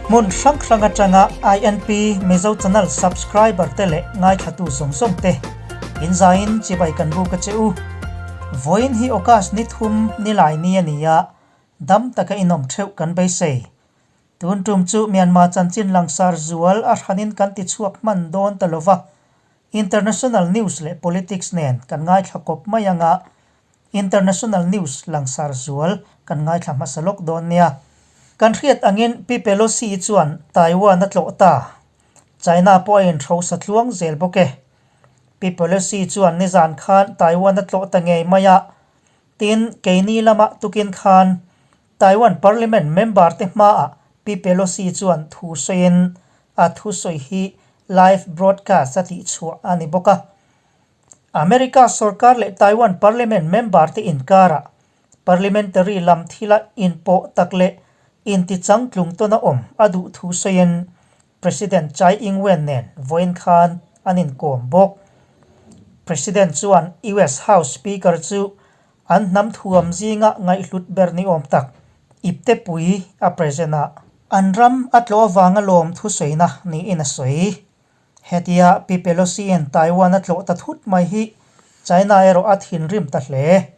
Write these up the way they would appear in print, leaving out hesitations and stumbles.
Hmun hrang hrang atanga INP Mizo Channel subscriber te leh ngaithlatu zawng zawng te in zaiin chibai kan buk a che u. Vawiin hi August ni thum nilai ni a ni a, dam taka inawm theuh kan beisei. Tun tum chu Myanmar chanchin langsar zual a hranin kan ti chhuak hman dawn ta lova, International news leh politics nen kan ngaithla kawp mai anga, International news langsar zual kan ngaithla hmasa lawk dawn nia. Kan hriat angin Pi Pelosi chuan Taiwan a tlawh ta. China pawh a inhrosa tluang zel bawk e. Pi Pelosi chuan nizan khan Taiwan a tlawh ta ngei mai a, tin keini lama tukin khan Taiwan Parliament member te hmaah Pi Pelosi chuan thu sawiin a thusawi hi live broadcast a tihchhuah a ni bawk a. America sorkar leh Taiwan Parliament member te inkarah parliamentary lam thila inpawh tak leh intichangtlung tawna awm a duh thu sawiin President Tsai Ing-wen nen vawiin khan an inkawm bawk. President chuan US House Speaker chu an hnam thuam zinga ngaihhlut ber ni awm tak iptepui a present a. An ram a tlawh avanga lawm thusawina niin a sawi. Hetia Pi Pelosi-in Taiwan a tlawh ta thut mai hi China erawh a thinrim ta hle.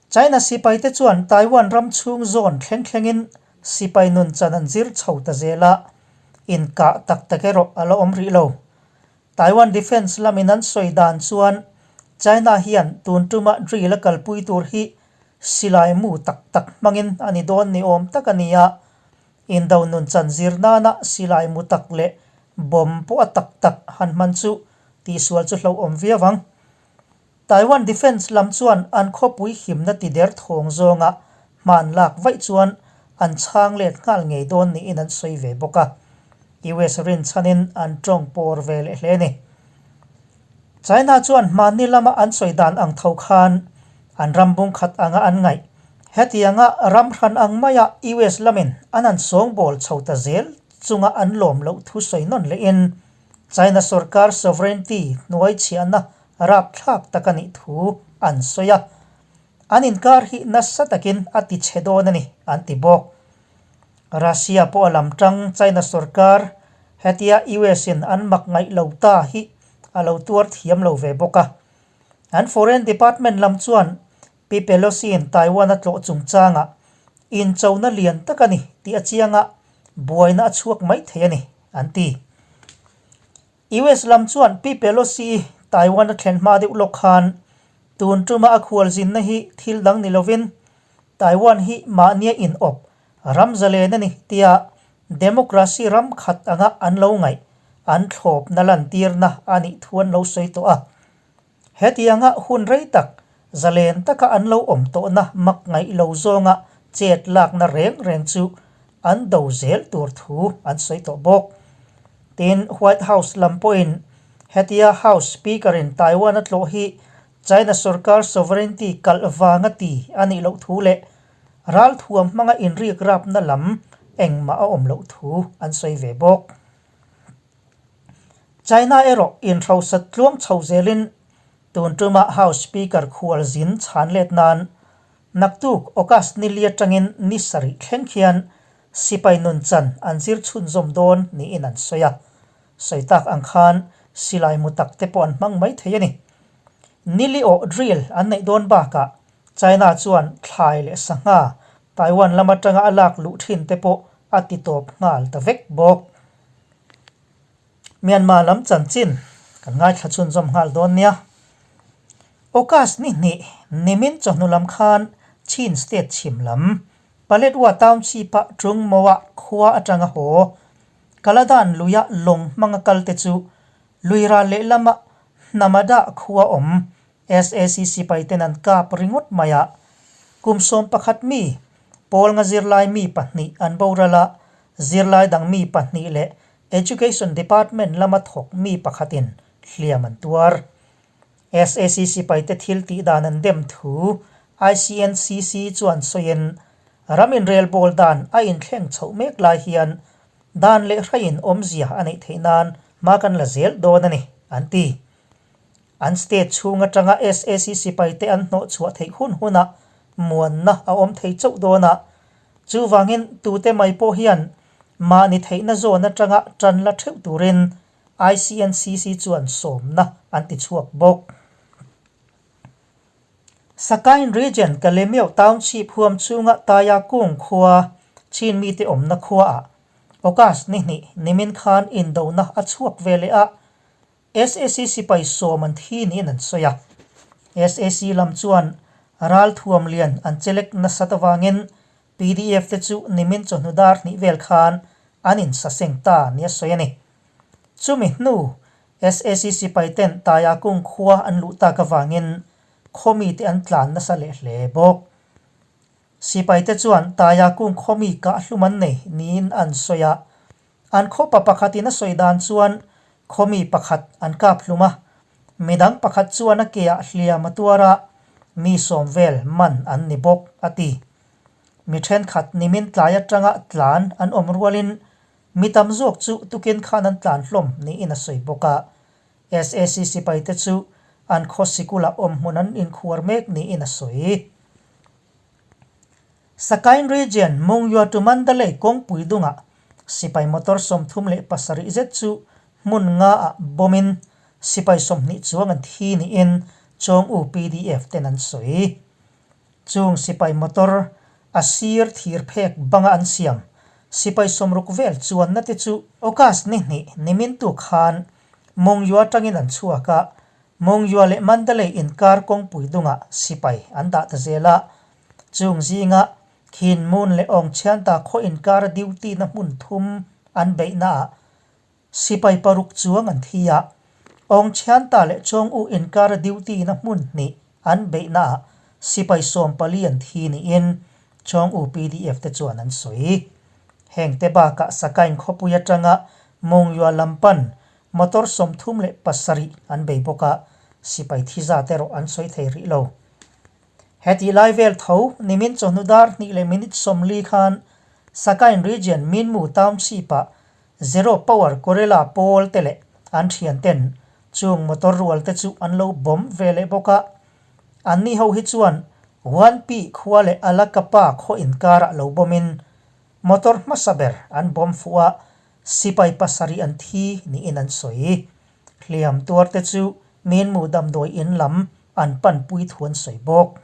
China sipaite chuan Taiwan ram chhung zawn thleng thlengin sipai nun chan an zir chho ta zel a, inkah tak tak erawh a la awm rih lo. Taiwan Defence lamin an sawi dan chuan China hian tun tuma drill a kalpui tur hi silai mu tak tak hmangin a ni dawn ni awm tak a ni a, Indo nun chan zir nana silai mu tak leh bomb pawh a tak tak han hman chu tihsual chu hlauhawm viau ang. Taiwan Defence lam chuan an khawpui himna ti der thawng zawnga hman lak vaih chuan an chhang let nghal ngei dawn niin an sawi ve bawk a. US rinchhanin an tawng pawr ve leh hle a ni. China chuan hmanni lama an sawi dan ang tho khan an ram bung khat anga an ngaih. Hetianga ram hran ang maia US lamin an han sawngbawl chho ta zel chunga an lawm loh thu sawi nawn lehin China sorkar sovereignty hnuai chhiahna rapthlak tak a nih thu an sawi a. An inkar hi nasa takin a ti chhe dawn a ni an ti bawk. Russia pawh a lam tang China sorkar hetia US in an mak ngaih lo ta hi a lo tuar thiam lo ve bawk a. An Foreign Department lam chuan Pi Pelosi in Taiwan a tlawh chungchangah inchona lian tak a ni tih a chiang a, buaina a chhuak mai thei a ni, an ti. US lam chuan Pi Pelosi Taiwan a thlen hma deuh lawk khan tun tuma a khualzinna hi thil dang ni lovin Taiwan hi mahnia inawp ram zalen a ni tia democracy ram khat anga an lo ngaih an thlawpna lantirna a nih thu an lo sawi tawh a. Hetianga hun rei tak zalen taka an lo awm tawhna mak ngaih lo zawnga chet lakna reng reng chu an do zel tur thu an sawi tawh bawk. Tin, White House lam pawhin hetia House Speaker-in Taiwan a tlawh hi China sorkar sovereignty kalh vanga ti a nih loh thu leh ralthuam hmanga inrik rapna lam engmah a awm loh thu an sawi ve bawk. China erawh inhrosat tluang chho zelin tun tuma House Speaker khualzin chhan let nan naktuk August ni li atangin ni sarih thleng khian sipai nun chan an zir chhunzawm dawn niin an sawi a. Sawi tak ang khan silai mu tak te pawh an hmang mai thei a ni. Nili awh drill an neih dawn bakah China chuan thlai leh sangha Taiwan lam atanga a lak luh thin te pawh a ti tawp nghal ta vek bawk. Myanmar lam chanchin kan ngaithla chhunzawm nghal dawn nia. August ni hnih nimin chawhnu lam khan Chin state chhim lam Paletwa township-a Tungmoa khua atanga haw Kaladan luia lawng hmanga kalte chu lui ral lehlama Hnamada khua awm SAC sipaiten an kap ringawt mai a, kum 11 mi, pawl nga zirlai mi pahnih an boral a, zirlai dang mi pahnih leh Education Department lama thawk mi pakhatin hliam an tuar. SAC sipaite thil tih dan an dem thu ICNCC chuan sawiin, ram inrelbawl dan a inthleng chhoh mek lai hian dan leh hraiin awmzia a neih theih nan hma kan la zel dawn a ni, an ti. An state chhung atanga SAC sipaite an hnawh chhuah theih hun hunah muanna a awm thei chauh dawn a, chuvangin tute mai pawh hian Mahni theihna zawn atanga tan la theuh turin ICNCC chuan sawmna an ti chhuak bawk. Sakain Region Kalemyo Township huam chhunga Taya Kung khua Chin mite awmna khuaah August ni hnih nimin khan indona a chhuak ve leh a, SAC sipai sawm an thi niin an sawi a. SAC lam chuan ralthuam lian an chelek nasat avangin PDF te chu nimin chawhnu dar hnih vel khan an insaseng ta nia sawi a ni. Chumi hnu SAC sipai ten Taia kung khua an luh tak avangin khaw mite an tlan nasa leh hle bawk. Sipai te chuan Taia kung khaw mi kah hlum an nei niin an sawi a. An khawpa pakhatin a sawi dan chuan khaw mi pakhat an kap hlum a, midang pakhat chuan a keah hliam a tuar a, mi sawm vel man an ni bawk a ti. Mi thenkhat nimin tlai atanga tlan an awm rualin mi tam zawk chu tukin khan an tlan hlawm niin a sawi bawk a. SAC sipaite chu an khaw sikula awm hmun an inkhuar mek niin a sawi. Sakain Region Mungyua to Mandalay kawngpui dungah sipai motor 37 zet chu hmun nga ah bomb in sipai 20 chuang an thi niin Chawng U PDF ten an sawi. Chung sipai motor a sir thir phek banga an siam sipai 60 vel chuanna te chu August ni hnih nimin tu khan Mungyua atangin an chhuak a, Mungyua leh Mandalay inkar kawngpui dungah sipai an dah ta zel a. Chung zinga Khin Mun leh Aung Chhianta khaw inkara duty na hmun thum an beihnaah sipai paruk chuang an thi a. Aung Chhianta leh Chawng U inkara duty na hmun hnih an beihnaah sipai 14 an thi niin Chawng U PDF te chuan an sawi. Hengte bakah Sakain khawpui atanga Mungyua lam pan motor 37 an bei bawk a, sipai thi zat erawh an sawi thei rih lo. Hetih lai vel tho, nimin chawhnu dar hnih leh minute 40 khan Sakain Region Minmu Township-ah Zero Power Guerrilla pawl te leh an thian ten chung motor rual te chu an lo bomb ve leh bawk a. Anni ho hi chuan Wanpi khua leh Alakapa khaw inkarah lo bomb in motor hmasa ber an bomb fuh a, sipai pasarih an thi niin an sawi. Hliam tuar te chu Minmu damdawi in lam an panpui thu an sawi bawk.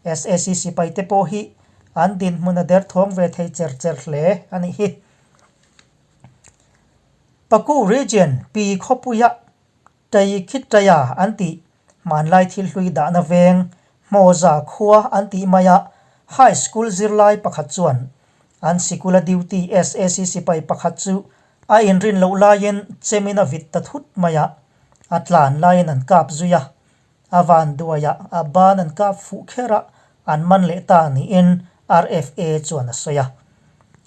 SAC sipai te pawh hi an dinhmun a derthawng ve thei cher cher hle a nih hi. Paku Region Pi khawpuia Tai Khittaya an tih hmanlai thil hlui dahna veng Hmawza khua an tih maia High School zirlai pakhat chuan an sikula duty SAC sipai pakhat chu a inrin loh laiin chemin a vit ta thut mai a, a tlan laiin an kap zui a, a van duaiah a ban an kap fuh kher a, an man leh ta niin RFA chuan a sawi a.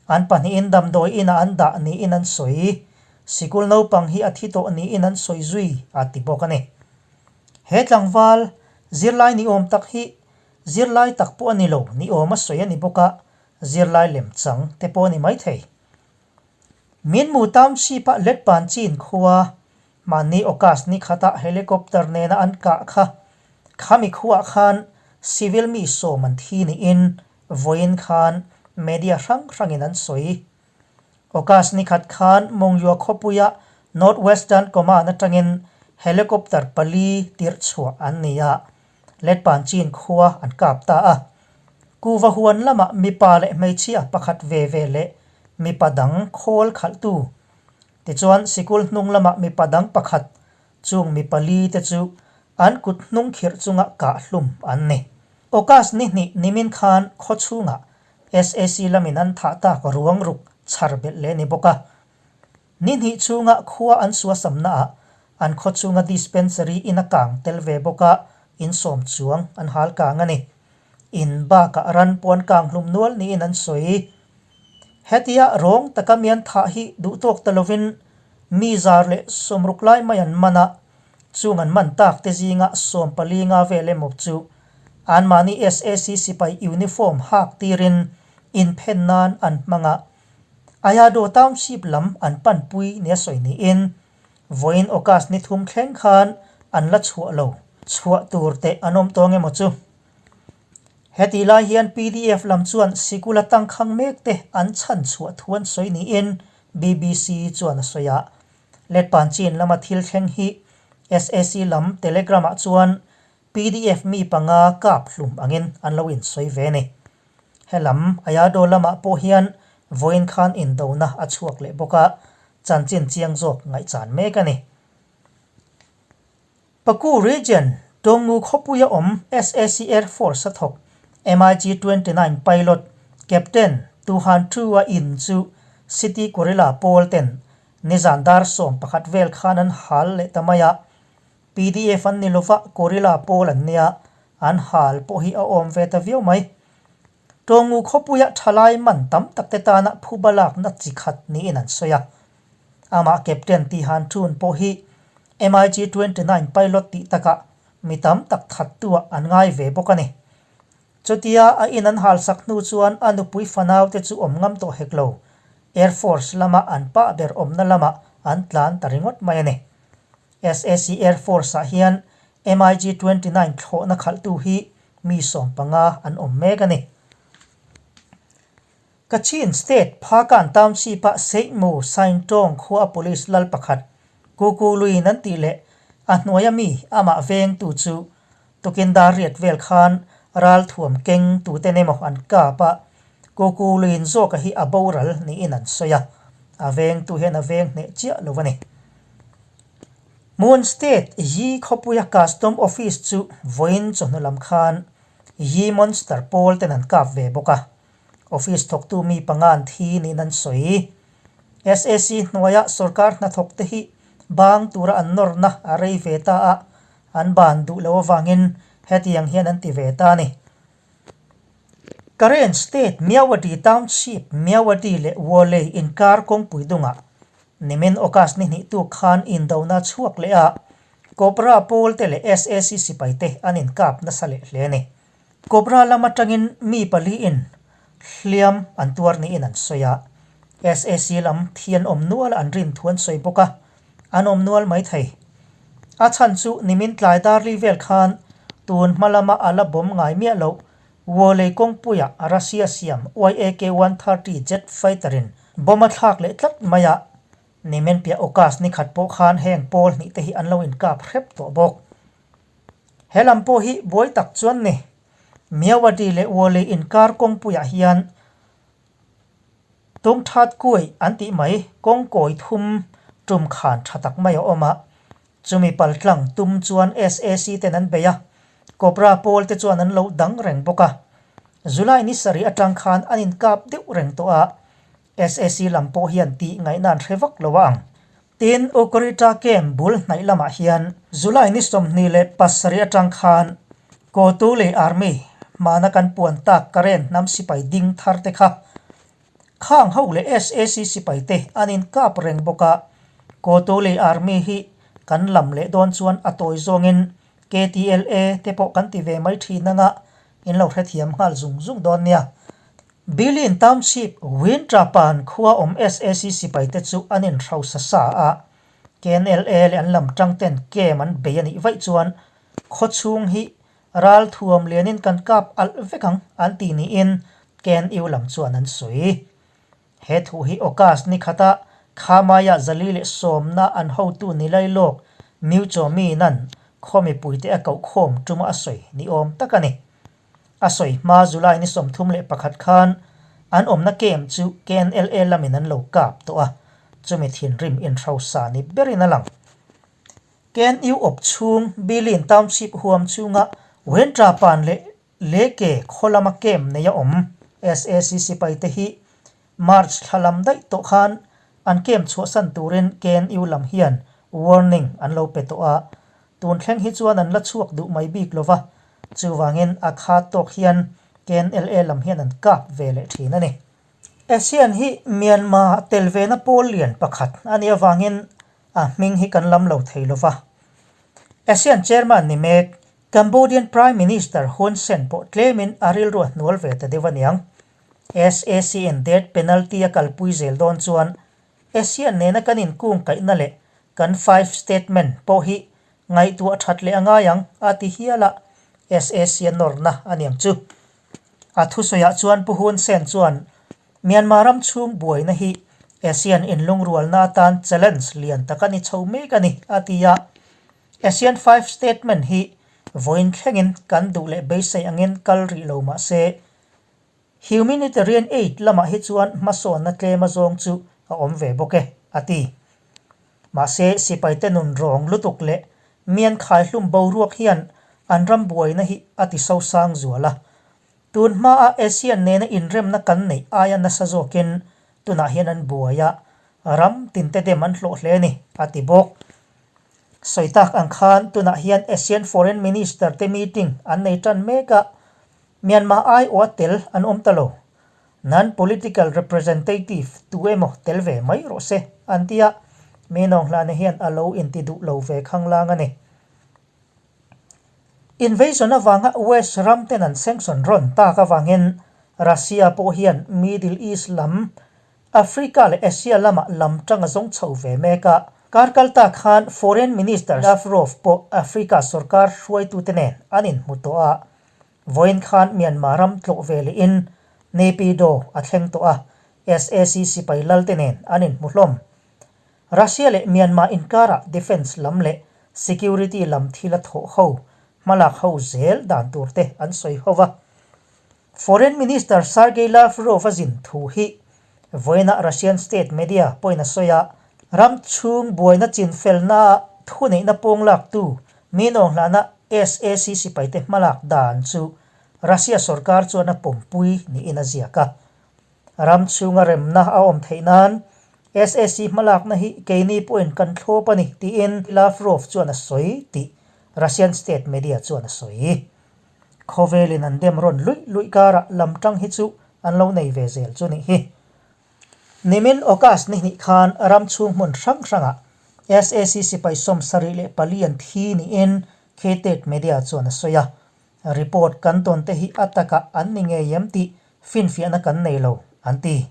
An pahnihin damdawi inah an dah niin an sawi. Sikul naupang hi a thi tawh niin an sawi zui a ti bawk a ni. He tlangval zirlai ni awm tak hi zirlai tak pawh a ni lo ni awm a sawi a ni bawk a, zirlai lemchang te pawh a ni maithei. Minmu Township-a Letpan Chin khua mahni August ni khata helicopter nena an kah kha khami khuaah khan civil mi sawm an thi niin vawiin khan media hrang hrangin an sawi. August ni khat khan Mongyua khawpuia North Western Command atangin helicopter pali tirh chhuah an ni a, Letpan Chin khua an kap ta a. Kuva huan lamah mipa leh hmeichhia pakhat ve ve leh mipa dang khawl khalhtu. Tichuan sikul hnung lamah mipa dang pakhat chung mi pali te chu an kut hnung khirh chunga kah hlum an ni. August ni hnih nimin khan khaw chhungah SAC lamin an thah tak ruang ruk chhar belh leh ni bawk a. Ni hnih chhunga khua an suasamnaah an khaw chhunga dispensary in a kang tel ve bawk a, in sawm chuang an hal kang a ni. In bakah ran pawh an kang hlum nual niin an sawi. Hetia rawng taka mi an thah hi duh tawk ta lovin mi 160 lai mai an man a, chung an man tak te zinga 15 nga vel emaw chu anmahni SAC sipai uniform hak tirin inphen nan an hmang a. Ayado Township lam an panpui nia sawi niin vawiin August ni thum thleng khan an la chhuah lo. Chhuah tur teh an awm tawng emaw chu? Hetih lai hian pdf lam chuan sikula tangkhang mek te an chhan chhuah thu an sawi niin bbc chuan a sawi a. Letpan chin lama thil thleng hi sac lam Telegram ah chuan pdf mi panga kap hlum angin an lo insawi ve a ni. Helam Ayado lamah pawh hian vawiin khan indona a chhuak leh bawk a, chanchin chiang zawk ngaihchan mek a ni. Paku Region, Tongu khawpuia awm SAC Air Force a thawk MiG 29 pilot Captain Tuhan Chu-a in chu City Guerrilla pawl ten nizan dar 11 vel khan an hal leh ta mai a. Pdf an ni lova Guerrilla pawl an nia, an hal pawh hi a awm ve ta viau mai. Tongu khawpuia thalai man tam tak te tana phuba lakna chi khat niin an sawi a. Amah Captain Tihan Chun pawh hi MiG 29 pilot tih takah mi tam tak thattuah an ngai ve bawk a ni. Chutia a in an halsak hnu chuan a nupui fanau te chu awm ngam tawh hek lo, Air Force lama an pah ber awmna lamah an tlan ta ringawt mai a ni. SAC Air Force ah hian MiG 29 thlawhna khalhtu hi mi 15 an awm mek a ni. Kachin State Phakan Township-a Seihmu Saintawng khua Police lal pakhat Kuku Luin an tih leh a hnuaia mi amah vengtu chu tukin dar riat vel khan ralthuam keng tuten emaw an kap a, Kuku Luin zawka hi a boral niin an sawi a, a vengtu hian a veng hneh chiah lo a ni. Mon State Yi khawpuia Custom Office chu vawiin chawhnu lam khan Yi Monster pawl ten an kap ve bawk a. Office thawktu mi panga an thi niin an sawi. SAC hnuaia sorkar hnathawk te hi bang tura an nawrna a rei ve ta a, an ban duh lo avangin hetiang hian an ti ve ta a ni. Karen State Myawaddy Township Myawaddy leh Wolei inkar kawngpui dungah nimin August ni hnih tuk khan indona chhuak leh a, Cobra pawl te leh SAC sipai te an inkap nasa leh hle a ni. Cobra lam atangin mi paliin hliam an tuar niin an sawi a, SAC lam thi an awm nual an rin thu an sawi bawk a, an awm nual mai thei. A chhan chu nimin tlai darli vel khan tun hma lama a la bawm ngai miah loh Wolei kawngpuia Russia siam YAK-130 jet fighter-in bomb a thlak leh tlat mai a, nimin piah August ni khat pawh khan heng pawl hnih te hi an lo inkap hrep tawh bawk. He lam pawh hi buai tak chuan ni. Myawaddy leh Walley inkar kawngpuiah hian Tungthat Kuai an tih mai kawng kawi thum tum khan tha tak mai a awm a. Chumi paltlang tum chuan SAC ten an bei a, Cobra pawl te chuan an lo dang reng bawk a. July ni sarih atang khan an inkap deuh reng tawh a, SAC lam pawh hian tih ngaihna an hre vak lo a ang. Tin, Ukarita camp bul hnaih lamah hian July ni 27 atang khan Kotu leh Army hmana kan puan tak Karen hnam sipai ding thar te kha khang ho leh SAC sipai te an inkap reng bawk a, Kotu leh Army hi kan lam leh dawn chuan a tawi zawngin KTLA te pawh kan ti ve mai thin anga in lo hrethiam nghal zung zung dawn nia. Bilin Township Wintrapan khua awm SAC sipaite chu an inhrosa sa a, KNLA leh an lam tang ten camp an bei a nih vaih chuan khawchhung hi ralthuam lianin kan kap alh vek ang an ti niin KNU lam chuan an sawi. He thu hi August ni khata Khamaiah 110 an hotu ni lailawk Miu Chaw Min-a'n khaw mipuite a kohkhawm tuma a sawi ni awm tak a ni. A sawi hma July ni 31 khan an awmna camp chu KNLA lamin an lo kap tawh a, chumi thinrim inhrosa ni berin a lang. KNU awp chhung Bilin Township huam chhunga Wentrapan leh Leke khaw lama camp nei a awm SAC sipaite hi March thla lam daih tawh khan an camp chhuahsan turin KNU lam hian warning an lo pe tawh a, Tun thleng hi chuan an la chhuak duh mai bik lo va, chuvangin a khat tawk hian KNLA lam hian an kap ve leh thin a ni. ASEAN hi Myanmar tel vena pawl lian pakhat a nih avangin a hming hi kan lam lo thei lo va. ASEAN chairman ni mek Cambodian Prime Minister Hun Sen pawh tlemin a rilru a hnual ve ta deuh a niang. SAC-in death penalty a kalpui zel dawn chuan ASEAN nena kan inkung kaihna leh kan five statement pawh hi ngaihtuah that leh a ngai ang, a ti hial a, SAC a nawrna a niang chu. A thusawiah chuan Pu Hun Sen chuan Myanmar ram chhung buaina hi ASEAN inlungrualna atan challenge lian tak a ni chho mek a ni, a ti a. ASEAN Five Statement hi vawiin thlengin kan duh leh beisei angin kal rih lo mah se, Humanitarian aid lamah hi chuan hmasawnna tlem azawng chu a awm ve bawk e, a ti. Mahse, sipaite nun rawng lutuk leh mian khaihlum boruak hian an ram buaina hi a ti sosang zual a. Tun hmaa ASEAN nena inremna kan neih aia nasa zawkin tunah hian an buai a, ram tinte dem an hlawh hle a ni, a ti bawk. Sawi tak ang khan tunah hian ASEAN Foreign Minister te meeting an nei tan mek a, Myanmar aiawha tel an awm ta lo. Non-political representative tu emaw tel ve mai rawh se, an ti a, Minawnghlana hian a lo inti duh lo ve khanglang a ni. Invasion avanga West ram ten an sanction rawn tak avangin Russia pawh hian Middle East lam, Africa leh Asia lamah lam tang a zawng chho ve mek a. Kar kal ta khan Foreign Minister Lavrov pawh Africa sorkar hruaitute nen an inhmu tawh a. Vawiin khan Myanmar ram tlawh ve lehin Naypyidaw a thleng tawh a, sac sipai lalte nen an inhmu hlawm. Russia leh Myanmar inkarah defence lam leh security lam thil a thawh ho, hmalak ho zel dan tur te an sawi ho va. Foreign Minister Sergei Lavrov a zin thu hi vawiinah Russian state media pawhin a sawi a, ram chhung buaina chinfelnaa thuneihna pawnglaktu Minawnghlana sac sipaite hmalak dan chu Russia sorkar chuan a pawmpui niin a ziak a. Ram chhunga remna a awm theih nan sac hmalakna hi keini pawhin kan thlawp a ni tiin Lavrov chuan a sawi tih Russian state media chuan a sawi. Khawvelin an dem rawn luih luih karah lam tang hi chu an lo nei ve zel chu nih hi. Nimin August ni hnih khan ram chhung hmun hrang hrangah sac sipai 74 an thi niin Ktet Media chuan a sawi a. Report kan tawn te hi a takah an ni ngei em tih finfiahna kan nei lo, an ti.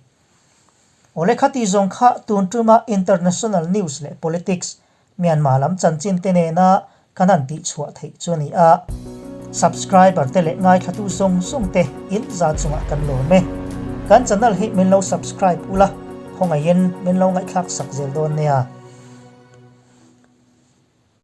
Awle khati zawng kha tun tuma international news leh politics Myanmar lam chanchin te nena kan han tih chhuah theih chu a ni a. Subscriber te leh ngaithlatu zawng zawng te in za chungah kan lawm e. Kan channel hi min lo subscribe ula, khawngaihin min lo ngaihthlak sak zel dawn nia.